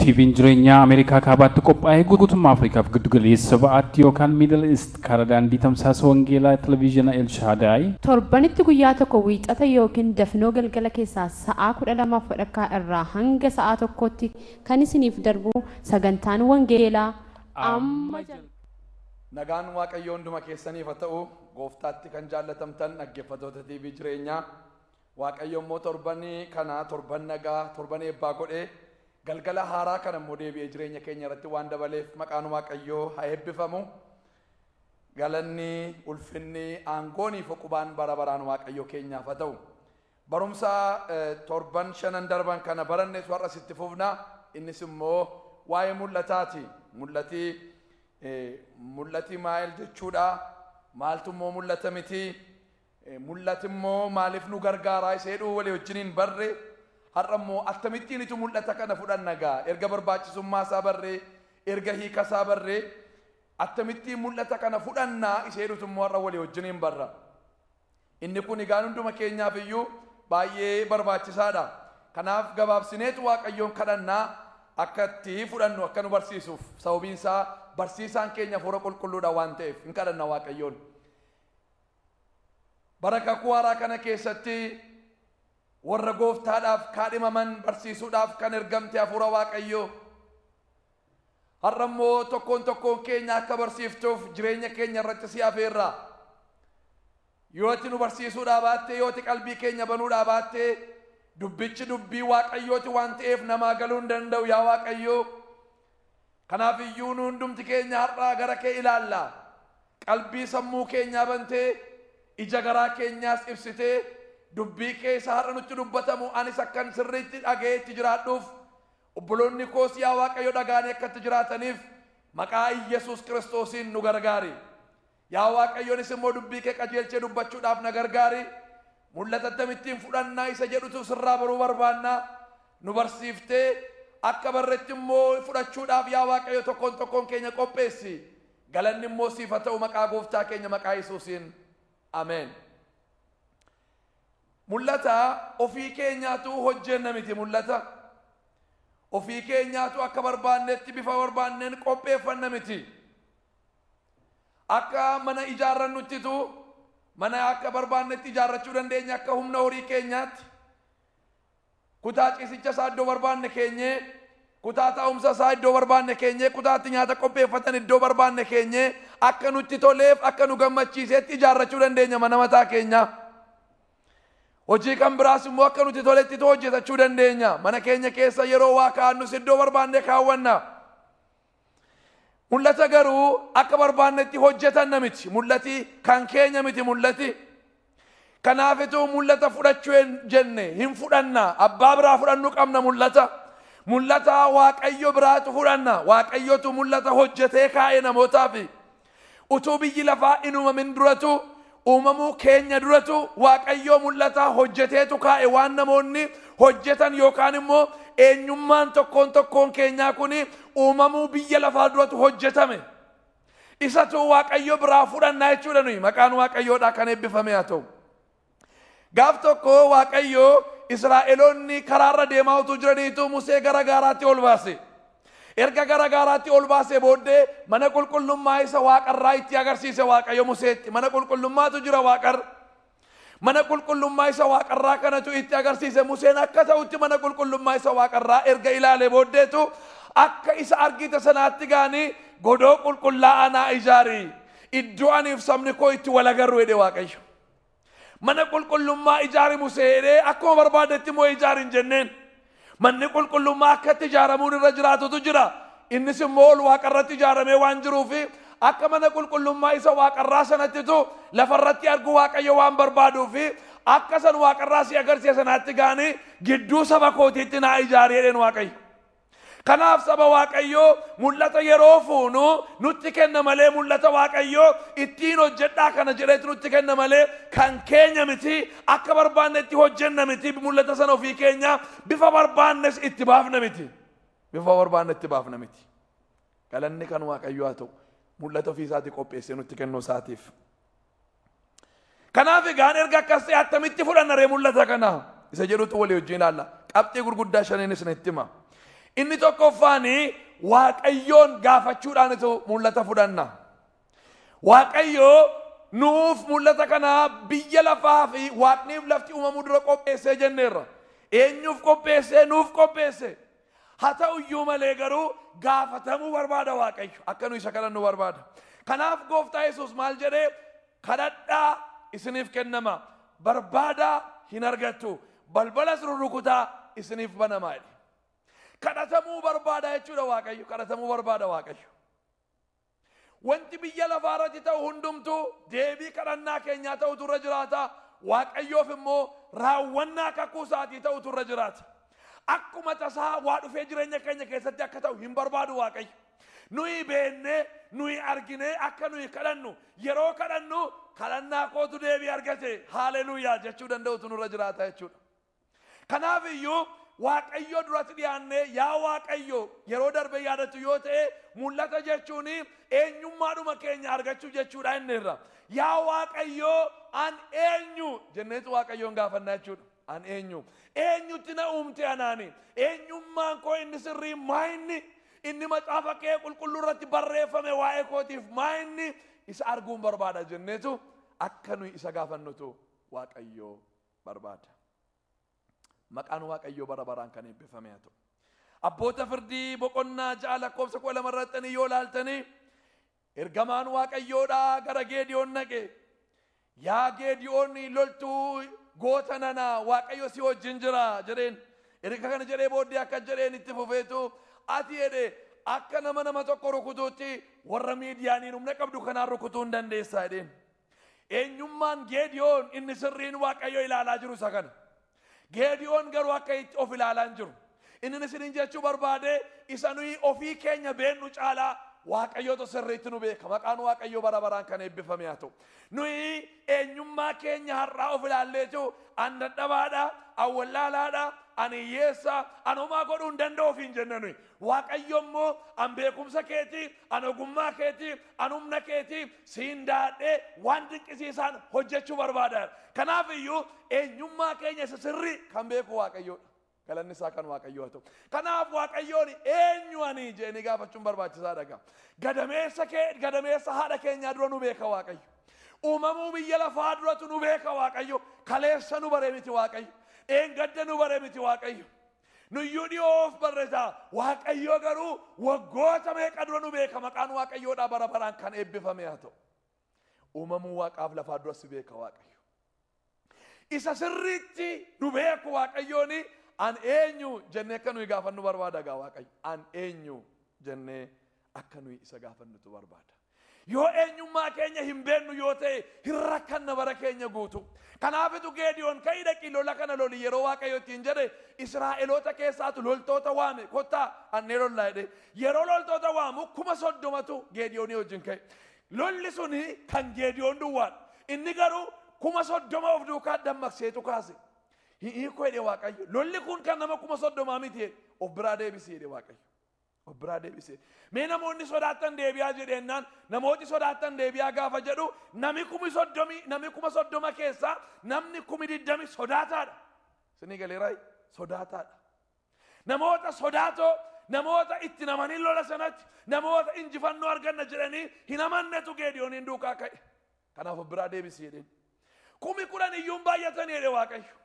TV'n jireenyaa Ameerikaa kaabaatti qophaa'ee guutummaa Afrikaaf giddu galeessa ba'aatti yookaan Middle East karaa daandii tamsaasa wangeelaa televezyiina Elshaadaay. Torbanitti guyyaa tokko wiixata yookiin dafnoo galgala keessaa sa'aa 12:30 irraa hanga sa'aa 1tti kan isiniif darbu sagantaan wangeelaa amma jalqaba. Nagaan Waaqayyoo hunduma keessaniif haa ta'u. Gooftaatti kan jaallatamtan dhaggeeffattoota TV jireenyaa, Waaqayyo immoo torbanii kana torban nagaa torban eebbaa godhee galgala haaraa kana immoo deebi'ee jireenya keenya irratti waan dabaleef maqaan Waaqayyoo haa eebbifamu. Galanni, ulfinni, aangoonii fi qubaan bara baraan Waaqayyoo keenyaaf haa ta'u. Barumsa torban shanan darban kana barannes warra sitti fufna. Innis immoo waa'ee mul'ataati. Mul'ati maal jechuudha? Maaltu immoo mul'ata miti? Mul'ati immoo maaliif nu gargaaraa? Isa jedhu walii wajjiniin barre. Har'a immoo akkamittiin itu mul'ata kana fudhanna gaa? Erga barbaachisummaa isaa barree, erga hiika isaa barree, akkamittiin mul'ata kana fudhannaa isa jedhutu immoo har'a walii wajjiniin barra. Inni kun egaan hunduma keenyaaf iyyuu baay'ee barbaachisaadha. Kanaaf gabaabsineetu Waaqayyoon kadhannaa akka itti fudhannu akka nu barsiisuuf. Sababiin isaa barsiisaan keenya Hafuura Qulqulluudha waan ta'eef hin kadhanna Waaqayyoon. Bara kakuu haaraa kana keessatti warra gooftaadhaaf kaadhimaman barsiisuudhaaf kan ergamte Hafuura Waaqayyoo. Har'a immoo tokkoon tokkoon keenya akka barsiiftuuf jireenya keenya irratti si afeerra. Yoo ati nu barsiisuudhaa baattee, yoo ati qalbii keenya banuudhaa baattee, dubbichi dubbii Waaqayyooti waan ta'eef namaa galuu hin danda'u yaa Waaqayyoo. Kanaaf iyyuu nu hundumti keenya har'aa gara kee ilaalla. Qalbii sammuu keenyaa bantee, ija garaa keenyaas ibsitee, dubbii keessa har'a nutti dubbatamu anis akkan sirriitti dhaga'eetti jiraadhuuf, obboloonni koos yaa Waaqayyo dhaga'anii akkatti jiraataniif maqaa Iyyasuus Kiristoosiin nu gargaari. Yaa Waaqayyoonis immoo dubbii kee qajeelchee dubbachuudhaaf na gargaari. Mul'ata akkamittiin fudhannaa isa jedhutu sirraa baruu barbaannaa. Nu barsiiftee akka barretti immoo fudhachuudhaaf yaa Waaqayyo tokkoon tokkoon keenya qopheessi. Galanni immoo siif haa ta'u maqaa gooftaa keenya maqaa Yesuusiin. Ameen. Mul'ata ofii keenyaatu hojjenna miti mul'ata. Ofii keenyaatu akka barbaannetti bifa barbaanneen qopheeffanna miti. Akka mana ijaarrannuttitu mana akka barbaannetti ijaarrachuu dandeenya akka humna horii keenyaatti. Kutaa ciisicha isaa iddoo barbaanne keenyee, kutaa taa'umsa isaa iddoo barbaanne keenyee, kutaatti nyaata qopheeffatan iddoo barbaanne keenyee, akka nutti toleef akka nu gammachiisetti ijaarrachuu dandeenya mana mataa keenyaa. Hojii kan biraas immoo akka nuti toletti hojjetachuu dandeenya. Mana keenya keessa yeroo waa kaa'annus iddoo barbaanne kaawwanna. Mul'ata garuu akka barbaannetti hojjetanna miti. Mul'ati kan keenya miti mul'ati. Kanaafituu mul'ata fudhachuu jenne hin fudhanna. Abbaa biraa fudhannu qabna mul'ata. Mul'ata Waaqayyo biraatu fudhanna. Waaqayyotu mul'ata hojjetee kaa'e namootaaf. Utuu biyyi lafaa hin uumamin duratu, uumamuu keenya duratu Waaqayyoo mul'ata hojjeteetu kaa'e. Waan namoonni hojjetan yookaan immoo eenyummaan tokkoon tokkoon keenyaa kun uumamuu biyya lafaa duratu hojjetame. Isatu Waaqayyo biraa fudhannaa jechuudha nuyi. Maqaan Waaqayyoodhaa kan eebbifame haa ta'u. Gaaf tokko Waaqayyo Israa'eloonni karaarra deemaa utuu jiraniitu Musee gara gaaraatti ol baase. Erga gara gaaraatti ol baasee booddee mana qulqullummaa isa waaqarraa itti agarsiise Waaqayyo Museetti. Mana qulqullummaatu jira waaqarra. Mana qulqullummaa isa waaqarraa kanatu itti agarsiise. Museen akka ta'utti mana qulqullummaa isa waaqarraa erga ilaalee booddeetu akka isa argite sanaatti gaanii godoo qulqullaa'aa naa ijaari. Iddoo aniif sabni koo itti wal agarru jedhe Waaqayyo. Mana qulqullummaa ijaari Musee jedhee akkuma barbaadetti immoo ijaari hin jenneen. Manni qulqullummaa akkatti ijaaramuun irra jiraatutu jira. Innis immoo ol waaqarratti ijaaramee waan jiruufi akka mana qulqullummaa isa waaqarraa sanattitu lafarratti argu Waaqayyo waan barbaaduufi akka san waaqarraa si agarsiisa sanaatti gaanii gidduu saba kootiitti naa ijaari jedheen Waaqayyo. Kanaaf saba Waaqayyoo mul'ata yeroo fuunu nutti kenna malee mul'ata Waaqayyoo ittiin hojjedhaa kana jedheetu nutti kenna malee kan keenya miti, akka barbaannetti hojjenna miti. Mul'ata sana ofii keenya bifa barbaannes itti baafna miti. Bifa barbaanne itti baafna miti. Galanni kan Waaqayyoo haa ta'u. Mul'ata ofii isaatii qopheessee nutti kennuu isaatiif. Kanaaf egaan erga akkas ta'e attamitti fudhanna ree mul'ata kana? Isa jedhutu walii wajjin ilaalla. Qabxii gurguddaa shaniin isinitti hima. Inni tokkoffaan Waaqayyoon gaafachuudhaanitu mul'ata fudhanna. Waaqayyo nuuf mul'ata kana biyya lafaa fi waaqniif lafti uumamuu dura qopheessee jenneerra. Eenyuuf qopheessee? Nuuf qopheesse. Haa ta'u iyyuu malee garuu gaafatamuu barbaada Waaqayyo. Akka nu isa kadhannu barbaada. Kanaaf gooftaa Yesuus maal jedhee? Kadhadhaa isiniif kennama. Barbaadaa hin argattu. Balbalas rurrukutaa isiniif banama jedhe. Kadhatamuu barbaada jechuudha Waaqayyo. Kadhatamuu barbaada Waaqayyo. Wanti biyya lafaa irratti ta'u hundumtuu deebii kadhannaa keenyaa ta'utu irra jiraata. Waaqayyoof immoo raawwannaa kakuu isaatii ta'utu irra jiraata. Akkuma tasaa waa dhufee jireenya keenya keessatti akka ta'u hin barbaadu Waaqayyo. Nuyi beennee, nuyi arginee akka nuyi kadhannu, yeroo kadhannu kadhannaa kootu deebii argate haaleluuyaa jechuu danda'utu nurra jiraata jechuudha. Kanaaf iyyuu Waaqayyo duratti dhiyaannee yaa Waaqayyo yeroo darbe yaadatu yoo ta'e mul'ata jechuun eenyummaadhuma keenya argachuu jechuudha inni irra. Yaa Waaqayyo an eenyu jenneetu Waaqayyoon gaafannaa jechuudha. An eenyu? Eenyutti na uumte anaani? Eenyummaan koo inni sirrii maa inni? Inni macaafa kee qulqulluu irratti barreeffame waa'ee kootiif maa inni? Isa arguun barbaada jenneetu akka nuyi isa gaafannutu Waaqayyo barbaada. Maqaan Waaqayyoo bara baraan kan eebbifame haa ta'u. Abboota firdii boqonnaa 6 lakkoofsa 12 irratti yoo ilaaltanii ergamaan Waaqayyoodhaa gara Geediyoon naqe. Yaa Geediyoon loltuu goota nana Waaqayyo si wajjin jira jedheen. Erga kana jedhee booddee akka jedheen itti fufeetu ati jedhe akka nama tokko rukutuutti warra Miidiyaaniin humna qabdu kanaan rukutuu hin dandeessaa jedheen. Eenyummaan Geediyoon inni sirriin Waaqayyo ilaalaa jiru isa kana. Geediyoon garuu akka itti of ilaalaa hin jiru. Inni isiniin jechuu barbaade isa nuyi ofii keenya beennu caalaa Waaqayyootu sirriitti nu beeka. Maqaan Waaqayyoo bara baraan kan eebbifame haa ta'u. Nuyi eenyummaa keenya har'aa of ilaalleetu an dadhabaadha, an wallaalaadha, an hiyyeessa, an homaa godhuu hin danda'u ofiin jenna nuyi. Waaqayyo immoo an beekumsa keetii, an ogummaa keetii, an humna keetii siin daadhee waan dinqisiisaan hojjechuu barbaada. Kanaaf iyyuu eenyummaa keenya isa sirrii kan beeku Waaqayyoodha. Galanni isaa kan Waaqayyoo haa ta'u. Kanaaf Waaqayyoon eenyu ani jedhanii gaafachuun barbaachisaadha gaa. Gadameessa haadha keenyaa dura nu beeka Waaqayyo. Uumamuu biyya lafaa duratu nu beeka Waaqayyo. Kaleessa nu bare miti Waaqayyo. Eengadda nu bare miti Waaqayyo. Nuyyuu dhiyoof barreessa. Waaqayyo garuu waggoota meeqa dura nu beeka. Maqaan Waaqayyoodhaa bara baraan kan eebbifame haa ta'u. Uumamuu Waaqaaf lafaa dura si beeka Waaqayyo. Isa sirriitti nu beeku Waaqayyooni an eenyu jennee akka nuyi gaafannu barbaada gaa Waaqayyo. An eenyu jennee akka nuyi isa gaafannutu barbaada. Yoo eenyummaa keenya hin beennu yoo ta'e hin rakkanna bara keenya guutu. Kanaafitu Geediyoon ka'ii dhaqii lola kana loli yeroo Waaqayyo ittiin jedhe Israa'eloota keessaatu loltoota waame kottaa annee lollaa jedhe. Yeroo loltoota waamu 30,000 Geediyoonii wajjin ka'e. Lolli suni kan Geediyoon duwwaadha. Inni garuu 30,000 of duukaa dammaqseetu kaase. Hiikoo jedhe Waaqayyo. Lolli kun kan nama 30,000 miti of biraa deebisee jedhe Waaqayyo. Of biraa deebisee. Mee namoonni sodaatan deebi'aa jedhennaan namooti sodaatan deebi'aa gaafa jedhu nami 30,000 nami 30,000 keessaa namni 20,000 sodaataadha. Isinii galeeraa sodaataadha. Namoota sodaatoo namoota itti namanii lola sanatti namoota injifannoo arganna jedhanii hin amannetu Geediyooniin duukaa ka'e. Kanaaf of biraa deebisee jedheen. 10,000 iyyuu baay'atanii jedhe Waaqayyo.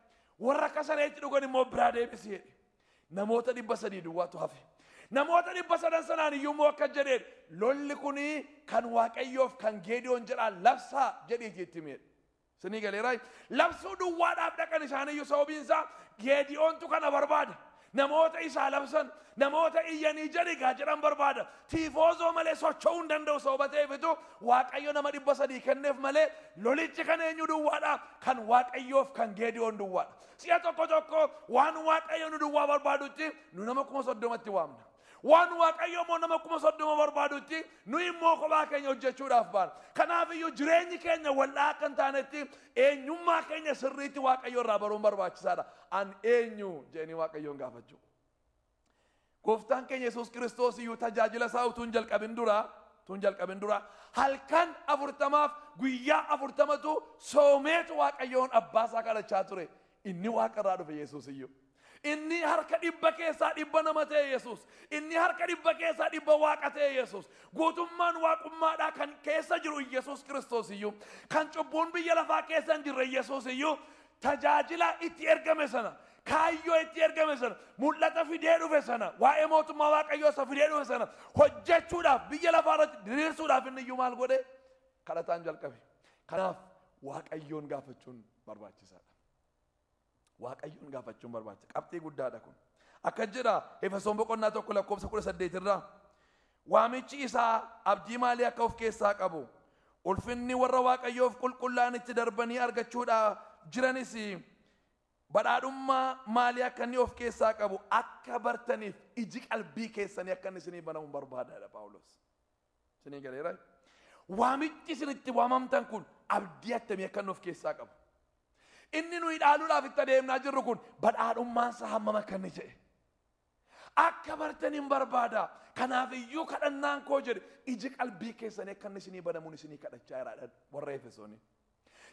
Warra akka sareetti dhugan immoo biraa deebisee jedhe. Namoota 300 duwwaatu hafe. Namoota 300 sanaan iyyuu immoo akka jedheen lolli kuni kan Waaqayyoof kan Geediyoon jedhaa labsaa jedhiiti itti hime. Isinii galeeraa labsuu duwwaadhaaf dhaqan isaaniyyuu sababiin isaa Geediyoontu kana barbaada. Namoota isaa labsan, namoota iyyanii jedhigaa jedhan barbaada. Tiifoozoo malee socho'uu hin danda'u sababa ta'eefitu Waaqayyo nama 300 kenneef malee lolichi kan eenyu duwwaadha? Kan Waaqayyoof kan Geediyoon duwwaadha. Si'a tokko tokko waan Waaqayyo nu duwwaa barbaadutti nu nama 30,000 waamna. Waan Waaqayyo immoo nama 30,000 barbaadutti nu immoo kophaa keenya hojjechuudhaaf baana. Kanaaf iyyuu jireenyi keenya wal'aa akka hin taanetti eenyummaa keenya sirriitti Waaqayyo irraa baruun barbaachisaadha. An eenyu jedhanii Waaqayyoon gaafachuu. Gooftaan keenya Yesuus Kiristoos iyyuu tajaajila isaa utuu hin jalqabin dura halkan 40 guyyaa 40 soomeetu Waaqayyoon abbaa isaa kadhachaa ture. Inni waaqarraa dhufe Yesuus iyyuu. Inni harka 100 keessaa 100 nama ta'e Yesuus. Inni harka 100 keessaa 100 waaqa ta'e Yesuus. Guutummaan waaqummaadhaa kan keessa jiru Yesuus Kiristoos iyyuu. Kan cubbuun biyya lafaa keessa hin jirre Yesuus iyyuu tajaajila itti ergame sana, kaayyoo itti ergame sana, mul'ata fidee dhufe sana, waa'ee mootummaa Waaqayyoo isa fidee dhufe sana hojjechuudhaaf biyya lafaa irratti diriirsuudhaaf inni iyyuu maal godhe? Kadhataan jalqabe. Kanaaf Waaqayyoon gaafachuun barbaachisaadha. Waaqayyoon gaafachuun barbaachisa. Qabxii guddaadha kun. Akka jedha Efesoon boqonnaa 1 lakkoofsa 18 irraa. Waamichi isaa abdii maalii akka of keessaa qabu, ulfinni warra Waaqayyoof qulqullaa'an itti darbanii argachuudhaaf jiranis badhaadhummaa maalii akka inni of keessaa qabu akka bartaniif iji qalbii keessanii akka inni isinii banamu barbaadaadha Phaawulos. Isinii galeera. Waamichi isin itti waamamtan kun abdii attamii akka inni of keessaa qabu. Inni nuyi dhaaluudhaaf itti adeemnaa jirru kun badhaadhummaan isaa hammam akka inni ta'e akka bartaniin barbaada. Kanaaf iyyuu kadhannaan koo jedhe iji qalbii keessanii akka inni isinii banamuun isinii kadhachaa jiraadha warra Efesoonii.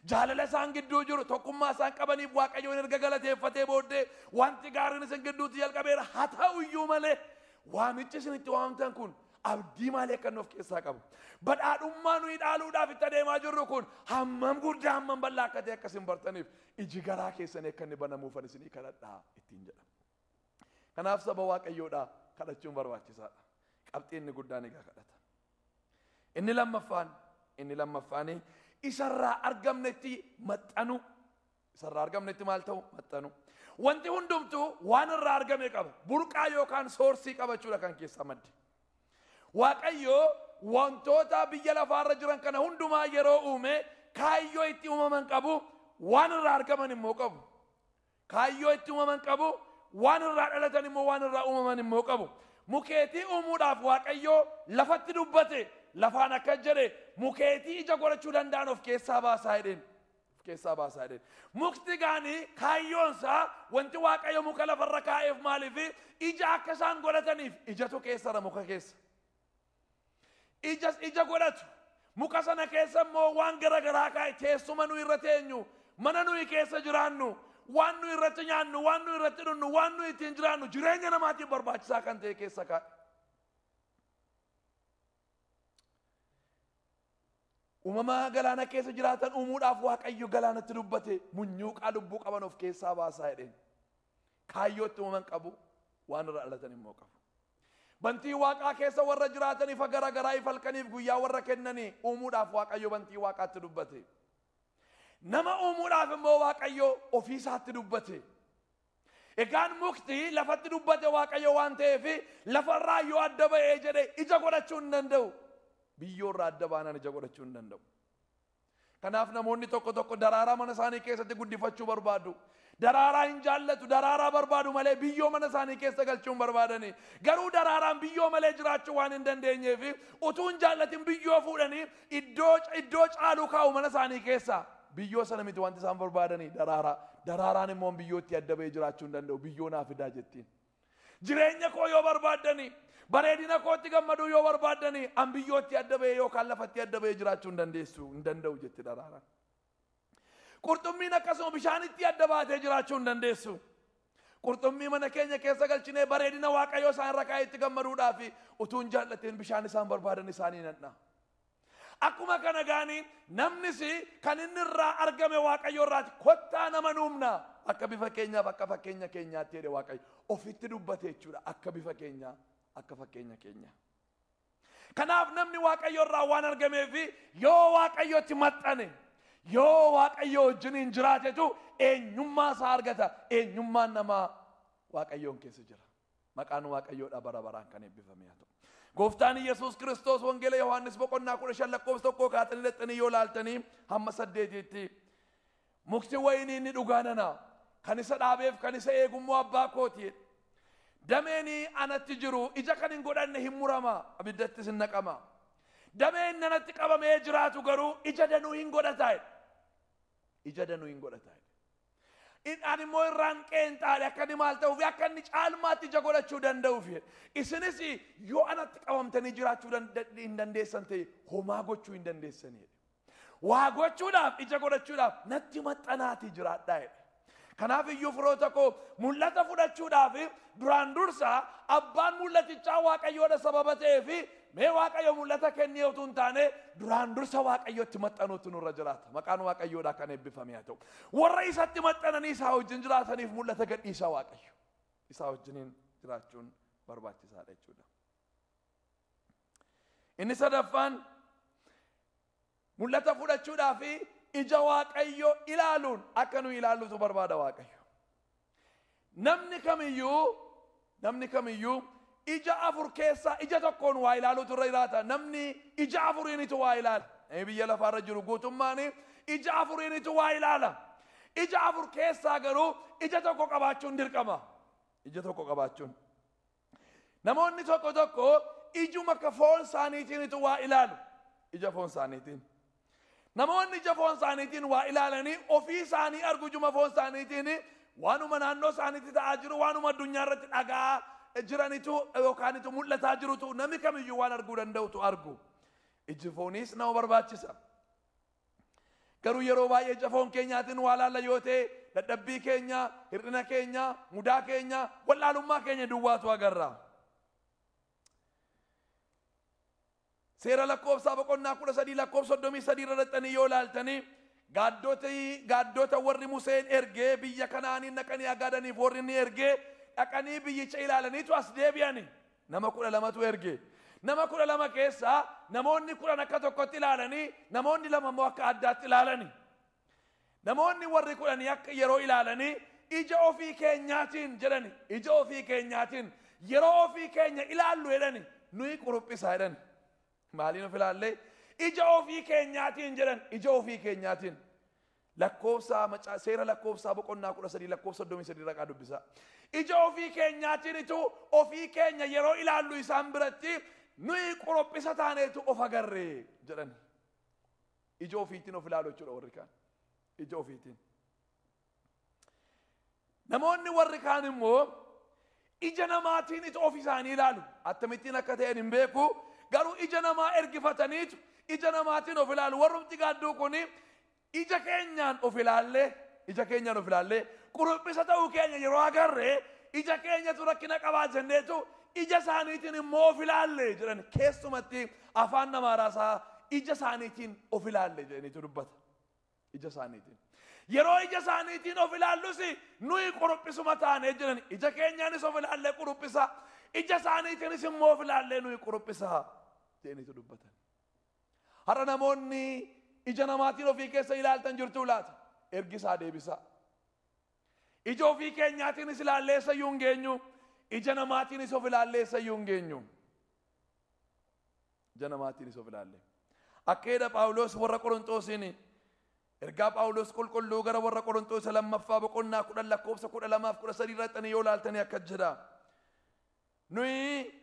Jaalala isaan gidduu jiru, tokkummaa isaan qabaniif Waaqayyoon erga galateeffatee booddee wanti gaariin isin gidduutti jalqabeera. Haa ta'u iyyuu malee waamichi isin itti waamamtan kun abdii maalii akka inni of keessaa qabu, badhaadhummaa nuyi dhaaluudhaaf itti adeemaa jirru kun hammam guddaa hammam bal'aa akka ta'e akka isin bartaniif iji garaa keessanii akka inni banamuufan isinii kadhadhaa ittiin jedha. Kanaaf saba Waaqayyoodhaa kadhachuun barbaachisaadha. Qabxii inni guddaan egaa kadhata. Inni lammaffaan isarraa argamnetti maxxanu. Isarraa argamnetti maal ta'u? Maxxanu. Wanti hundumtuu waan irraa argame qaba. Burqaa yookaan soorsii qabachuudha kan keessaa madde. Waaqayyo wantoota biyya lafaarra jiran kana hundumaa yeroo uume kaayyoo itti uumaman qabu, waan irraa argaman immoo qabu. Kaayyoo itti uumaman qabu, waan irraa dhalatan immoo waan irraa uumaman immoo qabu. Mukeetii uumuudhaaf Waaqayyo lafatti dubbate, lafaan akka jedhe mukeetii ija godhachuu danda'an of keessaa baasaa jedheen. Of keessaa baasaa jedheen. Mukti gaanii kaayyoonsaa wanti Waaqayyo muka lafarra kaa'eef maaliif ija akka isaan godhataniif ijatu keessara muka keessa. Ija godhatu. Muka sana keessa immoo waan garaagaraa kaa'e, teessuma nuyi irra teenyu, mana nuyi keessa jiraannu, waan nuyi irratti nyaannu, waan nuyi irratti dhugnu, waan nuyi ittiin jiraannu, jireenya namaatiif barbaachisaa kan ta'e keessa kaa'e. Uumama galaana keessa jiraatan uumuudhaaf Waaqayyo galaanatti dubbate, munyuuqaa lubbuu qaban of keessaa baasaa jedheen. Kaayyootti uumaman qabu, waan irraa dhalatan immoo qabu. Bantii waaqaa keessa warra jiraatan ifa garaagaraa ifa halkaniif guyyaa warra kennanii uumuudhaaf Waaqayyo bantii waaqaatti dubbate. Nama uumuudhaaf immoo Waaqayyo ofiisaatti dubbate. Egaan mukti lafatti dubbate Waaqayyo waan ta'eef lafarraa yoo adda ba'ee jedhe ija godhachuu hin danda'u. Biyyoorraa adda baanaan ija godhachuu hin danda'u. Kanaaf namoonni tokko tokko daraaraa mana isaanii keessatti guddifachuu barbaadu. Daraaraa hin jaallatu, daraaraa barbaadu malee biyyoo mana isaanii keessa galchuu hin barbaadani. Garuu daraaraan biyyoo malee jiraachuu waan hin dandeenyeef utuu hin jaallatin biyyoo fuudhanii iddoo caalu kaa'u mana isaanii keessa. Biyyoo sana miti wanti isaan barbaadanii daraaraa. Daraaraan immoo biyyootti adda ba'ee jiraachuu hin danda'u. Biyyoo naa fidaa jettiin. Jireenya koo yoo barbaaddanii, bareedina kootti gammaduu yoo barbaaddanii, an biyyootti adda ba'ee yookaan lafatti adda ba'ee jiraachuu hin dandeessu, hin danda'u jetti daraaraan. Qurxummiin akkasuma bishaanitti adda baatee jiraachuu hin dandeessu. Qurxummii mana keenya keessa galchinee bareedina Waaqayyoo isaan irra kaa'ee itti gammaduudhaaf utuu hin jaallatin bishaan isaan barbaadan isaanii nanna. Akkuma kana gaanii namnis kan inni irraa argame Waaqayyoo irraati. Kottaa nama nuumna akka bifa keenyaaf akka fakkeenya keenyaatti jedhe Waaqayyo. Ofitti dubbate jechuudha, akka bifa keenyaa akka fakkeenya keenyaa. Kanaaf namni Waaqayyo irraa waan argameef yoo Waaqayyotti maxxane, yoo Waaqayyo wajjin hin jiraatetu eenyummaa isaa argata. Eenyummaan namaa Waaqayyoon keessa jira. Maqaan Waaqayyoodha bara baraan kan eebbifame haa ta'u. Gooftaan Yesuus Kiristoos Wangeela Yohaannis boqonnaa 15 lakkoofsa 1 kaatanii lexxanii yoo laaltanii hamma 8tti mukti wayinii inni dhugaa nana kan isa dhaabeef kan isa eegummoo abbaa kooti. Dameen anatti jiru ija kan hin godhanne hin murama, abiddattis hin naqama. Dameen anatti qabamee jiraatu garuu ija danuu hin godhata. Ija danuu hin godhata. Ani immoo irraan qeenxaadhe akka inni maal ta'uuf akka inni caalmaatti ija godhachuu danda'uuf. Isinis yoo anatti qabamtanii jiraachuu hin dandeessan ta'e homaa gochuu hin dandeessanidha. Waa gochuudhaaf ija godhachuudhaaf natti maxxanaatii jiraadhaa jedhe. Kanaaf iyyuu firoota koo mul'ata fudhachuudhaaf duraan dursa abbaan mul'atichaa Waaqayyoodha sababa ta'eef mee Waaqayyo mul'ata kennee utuu hin taane duraan dursa Waaqayyotti maxxanuutu nurra jiraata. Maqaan Waaqayyoodhaa kan eebbifame haa ta'u. Warra isatti maxxananii isaa wajjin jiraataniif mul'ata gadhiisaa Waaqayyo. Isaa wajjiniin jiraachuun barbaachisaadha jechuudha. Inni sadaffaan mul'ata fudhachuudhaaf ija Waaqayyo ilaaluun akka nu ilaallutu barbaada Waaqayyo. Namni kamiyyuu ija afur keessaa ija tokkoon waa ilaaluutu irra jiraata. Namni ija afuriinitu waa ilaala. Namni biyya lafaarra jiru guutummaan ija afuriinitu waa ilaala. Ija afur keessaa garuu ija tokko qabaachuun dirqama. Ija tokko qabaachuun. Namoonni tokko tokko ijuma akka foon isaaniitiinitu waa ilaalu. Ija foon isaaniitiin. Namoonni ija foon isaaniitiin waa ilaalanii ofii isaanii argu ijuma foon isaaniitiin waanuma naannoo isaaniitti ta'aa jiru waanuma addunyaa irratti dhagaa jiranitu yookaanitu mul'ataa jirutu namni kamiyyuu waan arguu danda'utu argu. Iji fooniis nama barbaachisa. Garuu yeroo baay'ee ija foon keenyaatiin waa laalla yoo ta'e dadhabbii keenya, hir'ina keenya, mudaa keenya, wallaalummaa keenya duwwaatu agarra. Seera lakkoofsaa boqonnaa 13 lakkoofsa 33 irra dhaqxanii yoo ilaaltanii gaaddota warri Museen ergee biyya Kanaaniin dhaqanii agaadaniif warri inni ergee dhaqanii biyyicha ilaalaniitu as deebi'ani. Nama 12tu erge. Nama 12 keessaa namoonni 10 akka tokkotti ilaalanii namoonni 2 immoo akka addaatti ilaalani. Namoonni warri 10 akka yeroo ilaalanii ija ofii keenyaatiin jedhani. Ija ofii keenyaatiin yeroo ofii keenya ilaallu jedhani nuyi quruphisaa jedhani. Maaliin of ilaallee? Ija ofii keenyaatiin jedhan. Ija ofii keenyaatiin. Lakkoofsa seera lakkoofsaa boqonnaa 13 lakkoofsa 33 raqaa dubbisaa. Ija ofii keenyaatiin itu ofii keenya yeroo ilaallu isaan biratti nuyi qorophisa taaneetu of agarree jedhan. Ija ofiitiin of ilaalu jechuudha warri kaan. Ija ofiitiin. Namoonni warri kaan immoo ija namaatiin itu of isaanii ilaalu. Akkamittiin akka ta'een hin beeku. Garuu ija namaa ergifataniitu ija namaatiin of ilaalu. Warrumti gaadduu kuni ija keenyaan of ilaallee ija keenyaan of ilaallee quruphisa ta'uu keenya yeroo agarree ija keenyatu rakkina qabaa jenneetu ija isaaniitiin immoo of ilaallee jedhan. Keessumatti afaan namaa raasaa ija isaaniitiin of ilaallee jedhaniitu dubbata. Ija isaaniitiin. Yeroo ija isaaniitiin of ilaallus nuyi quruphisuma taanee jedhan. Ija keenyaanis of ilaallee quruphisa. Ija isaaniitiinis immoo of ilaallee nuyi quruphisa jedhaniitu dubbatan. Har'a namoonni ija namaatiin ofii keessa ilaaltan jirtu laata? Ergisaa deebisaa. Ija ofii keenyaatiinis ilaallee eessayyuu hin geenyu. Ija namaatiinis of ilaallee eessayyuu hin geenyu. Ija namaatiinis of ilaallee. Akka jedha Phaawulos warra Qorontoosiin ergaa Phaawulos qulqulluu gara warra Qorontoos lammaffaa boqonnaa 10 lakkoofsa 12 fi 13 irratti yoo ilaaltanii akka jedha. Nuyi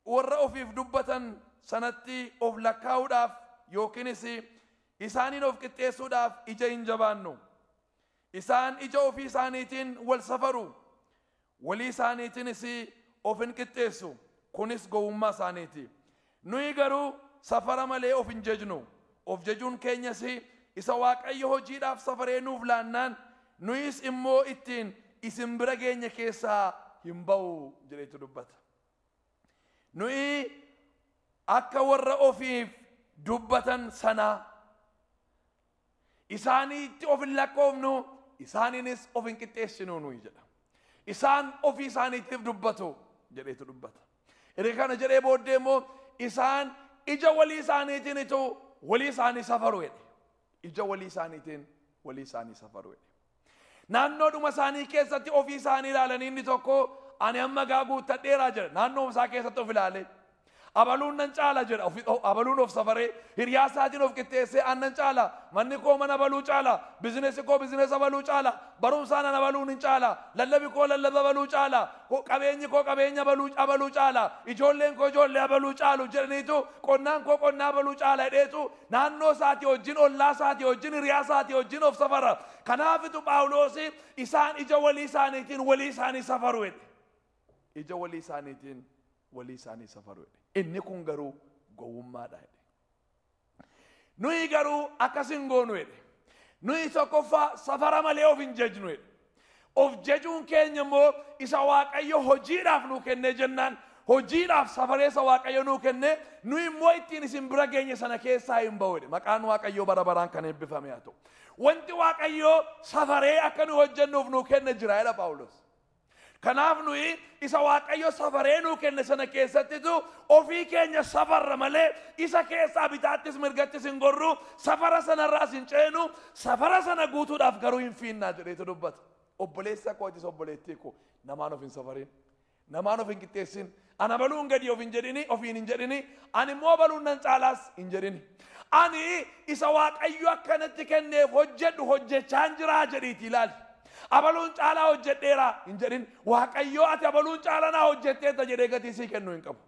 warra ofiif dubbatan sanatti of lakkaa'uudhaaf yookiinis isaaniin of qixxeessuudhaaf ija hin jabaannu. Isaan ija ofii isaaniitiin wal safaru. Walii isaaniitiinis of hin qixxeessu. Kunis gowwummaa isaaniiti. Nuyi garuu safara malee of hin jejnu. Of jejuun keenyas isa Waaqayyo hojiidhaaf safaree nuuf laannaan nuyis immoo ittiin isin bira geenya keessaa hin ba'u jedheetu dubbata. Nuyi akka warra ofiif dubbatan sana isaaniitti of hin lakkoofnu isaaniinis of hin qixxeessinu nuyi jedha. Isaan ofii isaaniitiif dubbatu jedheetu dubbata. Erga kana jedhee booddee immoo isaan ija walii isaaniitiin itu walii isaanii safaru jedhe. Ija walii isaaniitiin walii isaanii safaru jedhe. Naannoodhuma isaanii keessatti ofii isaanii ilaalanii inni tokko ani amma gaa guuttadheeraa jedha. Naannoo isaa keessatti of ilaalee. Abaluun nan caala jedha. Abaluun of safaree hiriyaa isaatiin of qixxeessee an nan caala. Manni koo mana abaluu caala. Bizinesi koo bizinesa abaluu caala. Barumsaan an abaluun hin caala. Lallabi koo lallaba abaluu caala. Qabeenyi koo qabeenya abaluu caala. Ijoolleen koo ijoollee abaluu caalu jedhaniitu qonnaan koo qonnaa abaluu caala jedheetu naannoo isaatii wajjin ollaa isaatii wajjin hiriyaa isaatii wajjin of safara. Kanaafitu Phaawulos isaan ija walii isaaniitiin walii isaanii safaru jedhe. Ija walii isaaniitiin walii isaanii safaru jedhe. Inni kun garuu gowwummaadha jedhe. Nuyi garuu akkas hin goonu jedhe. Nuyi tokkoffaa safara malee of hin jejnu jedhe. Of jajuun keenya immoo isa Waaqayyo hojiidhaaf nuu kennee jennaan hojiidhaaf safareessa Waaqayyo nuu kennee nu immoo ittiin isin bira geenye sana keessaa hin ba'u jedhe. Maqaan Waaqayyoo bara baraan kan eebbifame haa ta'u. Wanti Waaqayyoo safaree akka nu hojjennuuf nuu kenne jira jedha Phaawulos. Kanaaf nuyi isa Waaqayyo safaree nuu kenne sana keessattitu ofii keenya safarra malee isa keessaa bitaattis mirgattis hin gorru, safara sanarraas hin ceenu, safara sana guutuudhaaf garuu hin fiinnaa jedheetu dubbata. Obboleessa koo atis obboleettii koo namaan of hin safarin, namaan of hin qixxeessin, ana baluun gadi of hin jedhini, ofiin hin jedhini, ani immoo baluun nan caalaas hin jedhini. Ani isa Waaqayyo akkanatti kenneef hojjedhu hojjechaan jiraa jedhiitii ilaali. Abaluun caalaa hojjedheera hin jedhin. Waaqayyo ati abaluun caalaa naa hojjetteetta jedhee gatii sii kennuu hin qabu.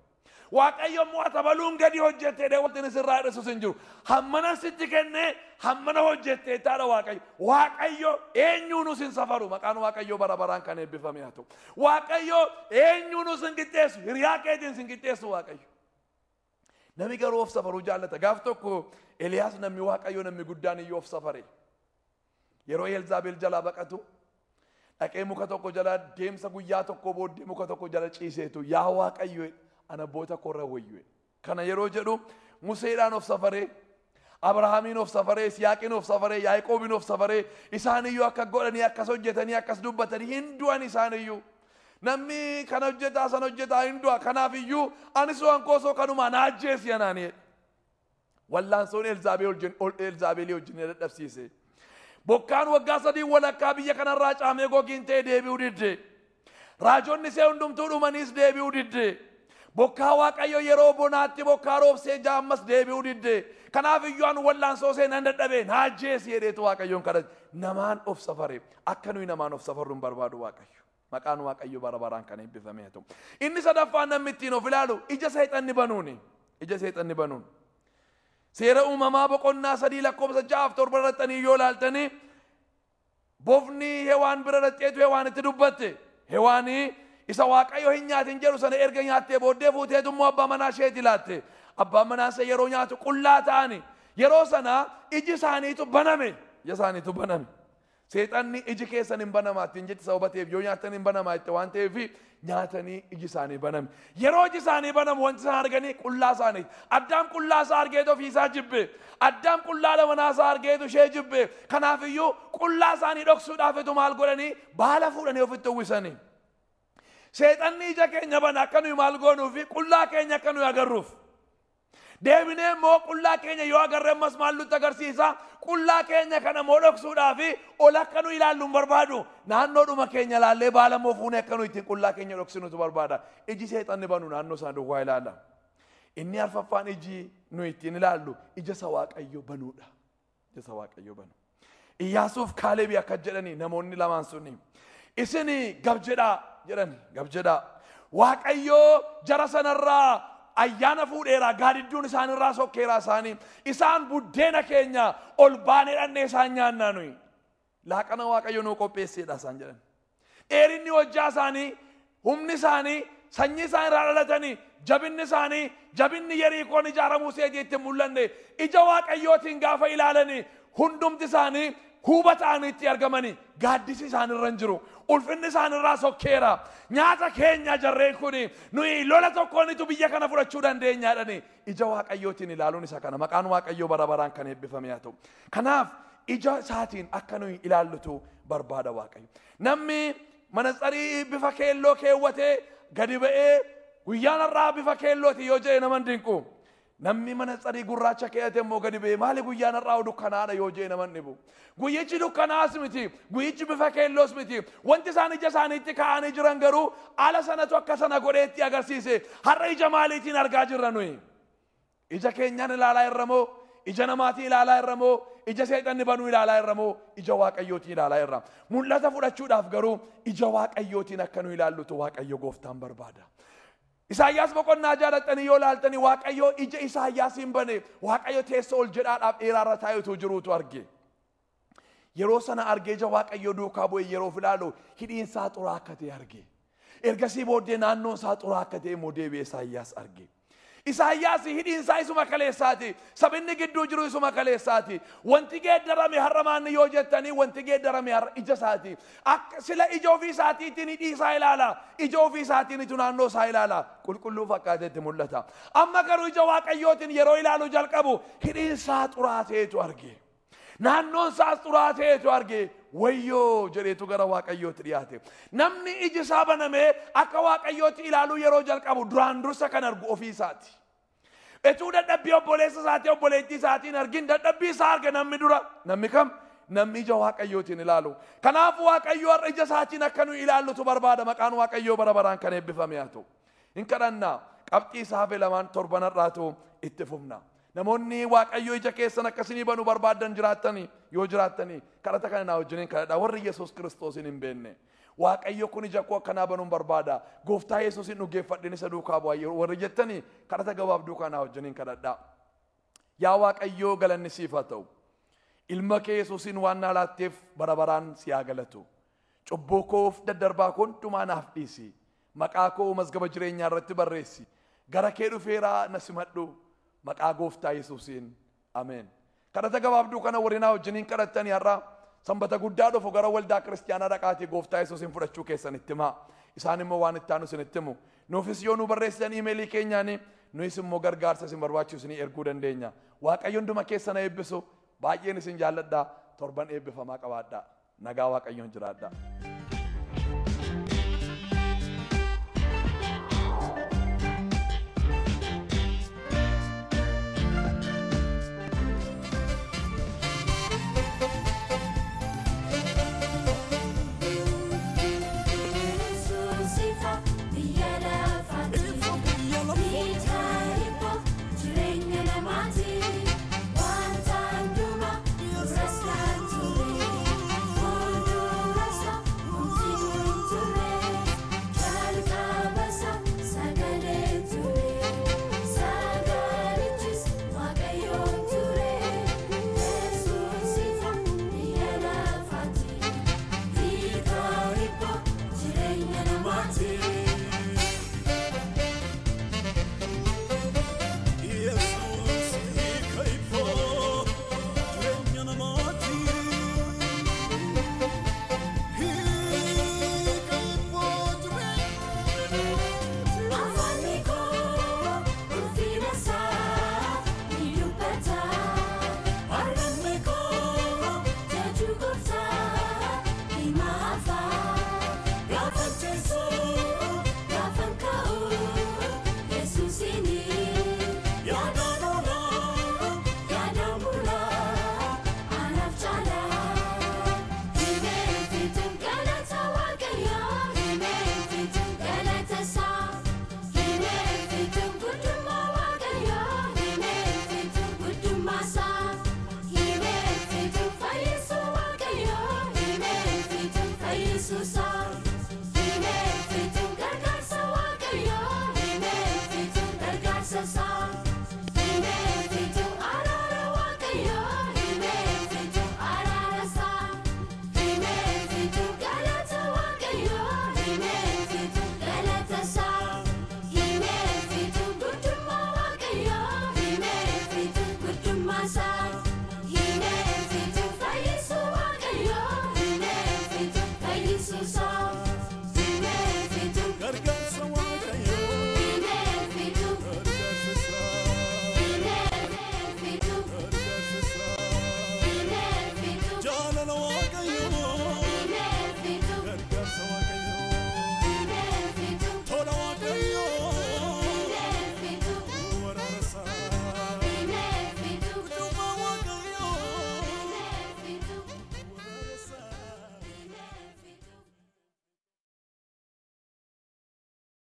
Waaqayyo immoo ati abaluun gadi hojjetteedha wanti inni sirraa hir'isus hin jiru. Hammana sitti kennee hammana hojjetteettaadha Waaqayyo. Waaqayyo eenyuunus hin safaru. Maqaan Waaqayyoo bara baraan kan eebbifame haa ta'u. Waaqayyo eenyuunus hin qixxeessu. Hiriyaa keetiin hin qixxeessu Waaqayyo. Namni garuu of safaruu jaallata. Gaaf tokko Eliyaas namni Waaqayyo namni guddaan iyyuu of safare. Yeroo Elzaabel jalaa baqatu dhaqee muka tokko jala deemsa guyyaa tokko booddee muka tokko jala ciiseetu yaa Waaqayyo ana abboota koorra wayyu. Kana yeroo jedhu Museedhaan of safaree, Abrahaamiin of safaree, Yisihaaqiin of safaree, Yaaqoobiin of safaree, isaaniyyuu akka godhanii akkas hojjetanii akkas dubbatanii hin du'an isaaniyyuu. Namni kana hojjetaa sana hojjetaa hin du'a. Kanaaf iyyuu anis waan koosoo kanumaa na ajjeesi anaani jedhe. Wallaansoon Elzaabeelii wajjin dadhabsiise. Bokkaan waggaa 3 walakkaa biyya kanarraa caamee gogiin ta'e deebi'uu didde. Raajonni ishee hundumtuu dhumaniis deebi'uu didde. Bokkaa Waaqayyo yeroo bonaatti bokkaa roobsee jaammas deebi'uu didde. Kanaaf iyyuu an wallaansoo seenan dadhabee na ajjeesi jedheetu Waaqayyoon kadhate. Namaan of safare. Akka nuyi namaan of safarru hin barbaadu Waaqayyo. Maqaan Waaqayyo bara baraan kan eebbifame haa ta'u. Inni sadaffaan namni ittiin of ilaalu ija seexanni banuuni. Ija seexanni banuun. Seera uumamaa boqonnaa 3 lakkoofsa 6 fi 7 irratti yoo ilaaltanii bofni Hewaan bira dhaqxeetu Hewaan itti dubbatte. Hewaanii isa Waaqayyo hin nyaatin jedhu sana erga nyaattee booddee fuuteetu immoo abbaa manaa isheetti laatte. Abbaan manaa ishee yeroo nyaatu qullaa ta'ani. Yeroo sana iji isaaniitu baname. Ija isaaniitu baname. Seexanni iji keessan hin banamaa ittiin jetti sababa ta'eef yoo nyaatan hin banamaa jette waan ta'eef nyaatanii iji isaanii baname. Yeroo iji isaanii banamu wanti isaan arganii qullaa isaaniiti. Addaam qullaa isaa argeetu ofii isaa jibbe. Addaam qullaa manaa isaa argeetu ishee jibbe. Kanaaf iyyuu qullaa isaanii dhoksuudhaaf maal godhanii baala fuudhanii ofitti uwwisanii. Seexanni ija keenya bana akka nuyi maal goonuu fi qullaa keenya akka nuyi agarruuf. Deebinee immoo qullaa keenya yoo agarre ammas maal nutti agarsiisa? Qullaa keenya kana immoo dhoksuudhaaf ol akka nu ilaallu hin barbaadu. Naannoodhuma keenya ilaallee baala immoo fuunee akka nu ittiin qullaa keenya dhoksinutu barbaada. Iji seexanni banu naannoo isaa duwwaa ilaala. Inni arfaffaan iji nu ittiin ilaallu ija isa Waaqayyo banuudha. Ija isa Waaqayyo banu. Iyyaasuuf Kaalebii akka jedhanii namoonni lamaan suni. Isin gab jedhaa jedhani gab jedhaa. Waaqayyo jara sanarraa ayyaana fuudheera, gaadidduun isaanirraa sokkeeraa isaanii. Isaan buddeena keenya ol baanee dhannee isaan nyaannaa nuyi. Laaqana Waaqayyo nuu qopheesseedha isaan jedhan. Dheerinni hojjaa isaanii, humni isaanii, sanyii isaan irraa dhalatanii, jabinni isaanii, jabinni Yerikoon ijaaramuu seetii itti mul'anne, ija Waaqayyootiin gaafa ilaalanii hundumti isaanii huuba ta'anii itti argamanii gaaddisi isaanirra hin jiru. Ulfinni isaanirraa sokkeera. Nyaata keenya jarreen kuni nuyi lola tokkoonitu biyya kana fudhachuu dandeenya jedhanii ija Waaqayyootiin ilaaluun isa kana. Maqaan Waaqayyoo bara baraan kan eebbifame haa ta'u. Kanaaf ija isaatiin akka nuyi ilaallutu barbaada Waaqayyo. Namni manatsarii bifa keelloo keewwatee gadi ba'ee guyyaan har'aa bifa keellooti yoo jedhe nama hin dinqu. Namni manatsarii gurraacha keewwate immoo gadi ba'ee maali guyyaan har'aa dukkanaadha yoo jedhe nama hin dhibu. Guyyichi dukkanaas miti, guyyichi bifa keelloos miti. Wanti isaan ija isaaniitti kaa'anii jiran garuu ala sanatu akka sana godheetti agarsiise. Har'a ija maaliitiin argaa jirra nuyi? Ija keenyaan ilaalaa jirra moo? Ija namaatiin ilaalaa jirra moo? Ija seexanni banuu ilaalaa jirra moo? Ija Waaqayyootiin ilaalaa jirra. Mul'ata fudhachuudhaaf garuu ija Waaqayyootiin akka nu ilaallutu Waaqayyo gooftaan barbaada. Isaayyaas boqonnaa jaalatanii yoo ilaaltanii Waaqayyo ija Isaayyaasiin bane Waaqayyo teessoo ol jedhaadhaaf dheeraarra taa'etu jiruutu arge. Yeroo sana argee ija Waaqayyo duukaa bu'e yeroo ilaalu hidhiin isaa xuraa akka ta'e arge. Ergasii booddee naannoon isaa xuraa akka ta'e immoo deebi'ee Isaayyaas arge. Isaayyaas hidhiin isaa isuma kaleessaati. Sabinni gidduu jiru isuma kaleessaati. Wanti geeddarame har'a maanni yoo jettanii wanti geeddarame har'a ija isaati. Akka sila ija ofii isaatiitiin hidhii isaa ilaala. Ija ofii isaatiin itu naannoo isaa ilaala. Qulqulluu fakkaateetti mul'ata. Amma garuu ija Waaqayyootiin yeroo ilaalu jalqabu hidhiin isaa xuraa ta'eetu arge. Naannoon isaas xuraa ta'eetu arge. Wayyoo jedheetu gara Waaqayyootti dhiyaate. Namni iji isaa banamee akka Waaqayyootti ilaaluu yeroo jalqabu duraan dursa kan argu ofii isaati. Etuu dadhabbii obboleessa isaatii obboleettii isaatiin argin dadhabbii isaa arga namni dura. Namni kam? Namni ija Waaqayyootiin ilaalu. Kanaaf Waaqayyo har'a ija isaatiin akka nu ilaallutu barbaada. Maqaan Waaqayyoo bara baraan kan eebbifame haa ta'u. Hin kadhannaa qabxii isaa hafe lamaan torban har'aatu itti fufna. Namoonni Waaqayyo ija keessan akkasinii banuu barbaadan jiraattanii yoo jiraattanii kadhata kana naa wajjiniin kadhadhaa warri Yesuus Kiristoosiin hin beekne. Waaqayyo kun ija koo akkanaa banuun barbaada. Gooftaa Yesuusin dhugeeffadhin isa duukaa bu'aa warri jettanii kadhata gabaabduu kanaa wajjiniin kadhadhaa. Yaa Waaqayyoo galanni siif haa ta'u. Ilma kee Yesuusin waan naa laatteef bara baraan si haa galatu. Cubbuu koof daddarbaa koo hundumaa naaf dhiisi. Maqaa koo mazgaba jireenyaa irratti barreessi. Gara kee dhufeeraa na simadhu. Maqaa Gooftaa Yesuusiin. Ameen. Kadhata gabaabduu kana warri naa wajjiniin kadhattanii har'a sanbata guddaa dhufu gara waldaa kiristiyaanaa dhaqaatii Gooftaa Yesuusin fudhachuu keessan itti himaa. Isaan immoo waan itti aanu isinitti himu. Nuufis yoo nu barreessitan iimeelii keenyaani nuyis immoo gargaarsa isin barbaachisu isinii erguu dandeenya. Waaqayyo hunduma keessan haa eebbisu. Baay'een isin jaalladha. Torban eebbifamaa qabaadha. Nagaa Waaqayyoon jiraadha.